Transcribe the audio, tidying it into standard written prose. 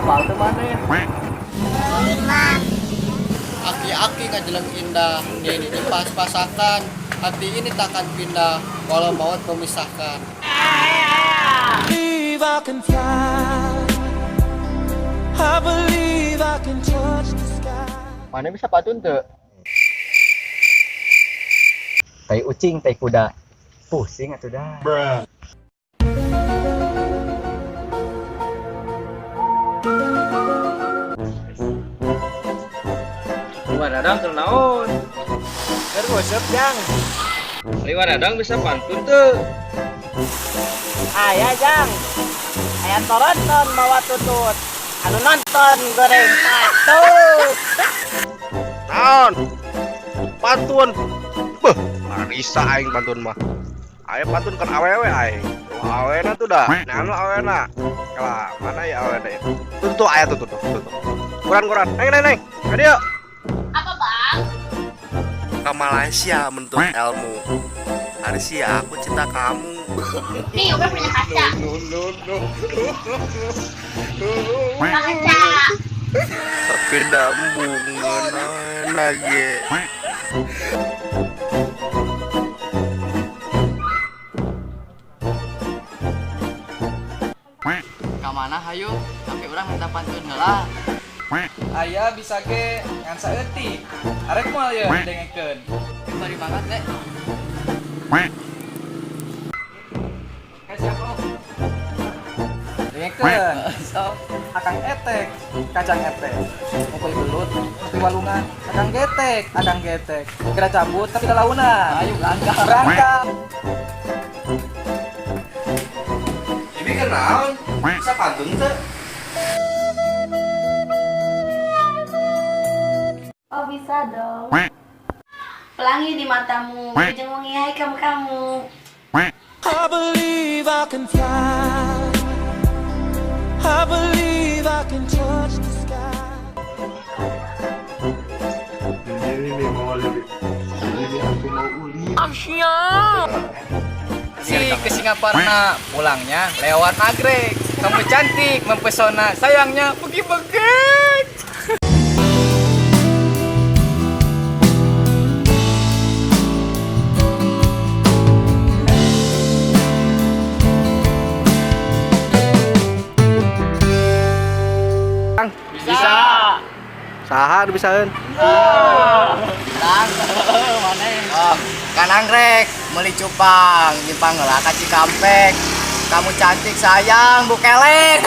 Apal teu maneh? Aki-aki ngajeleng indah, nini di pas-pasakan. Hati ini takkan pindah, walau maut memisahkan. Believe I can fly. I believe I can touch the sky. Maneh bisa pantun teu? Tai ucing, tai kuda. Pusing atuh dah. Waradang keur naon? Keur nguseup, Jang. Ari waradang bisa pantun teu? Aya, Jang. Aya toronton bawa tutut. Anu nonton goreng patut. Naon? Pantun. Beuh, marisa aing pantun mah. Aya pantun kan awewe aing. Oh, awena tuh dah. Nah, anu awena. Kalah, mana ya awena ya? Tuh tuh aya tuh tuh tuh tuh. Koran koran. Neng neng neng. Ka dieu. Apa, Bang? Ke Malaysia menuntut ilmu. Ari sia aku cinta kamu. Nih, gue punya kaca. Kaca. Tapi dah embung lagi. Ka mana hayu? Tapi urang minta pantun heula. Aya bisa ge ngan saeutik. Arek moal ye dengekeun? Bari banget deh. Kayak siapa? Dengekeun. Sok. Akang etek, kacang etek. Ngumpul belut, tapi walungan. Akang getek, akang getek. Kira cabut tapi launan. Ayo berangkat. Berangkat. Ini keur naon? Bisa pantun teu? Oh, bisa dong. Pelangi di matamu, ujung wengi hai kamu kamu. I believe I can fly. I believe I can touch the sky. Ini nih mau lihat. Ini aku mau uli. Si ke Singaparna, pulangnya lewat Nagreg. Kamu cantik, mempesona, sayangnya pergi-pergi. Bisa. Saha nu bisaeun? Bang, oh, kan anggrek, meuli cupang, nyimpang heula ka Cikampek. Kamu cantik sayang, bu kelek.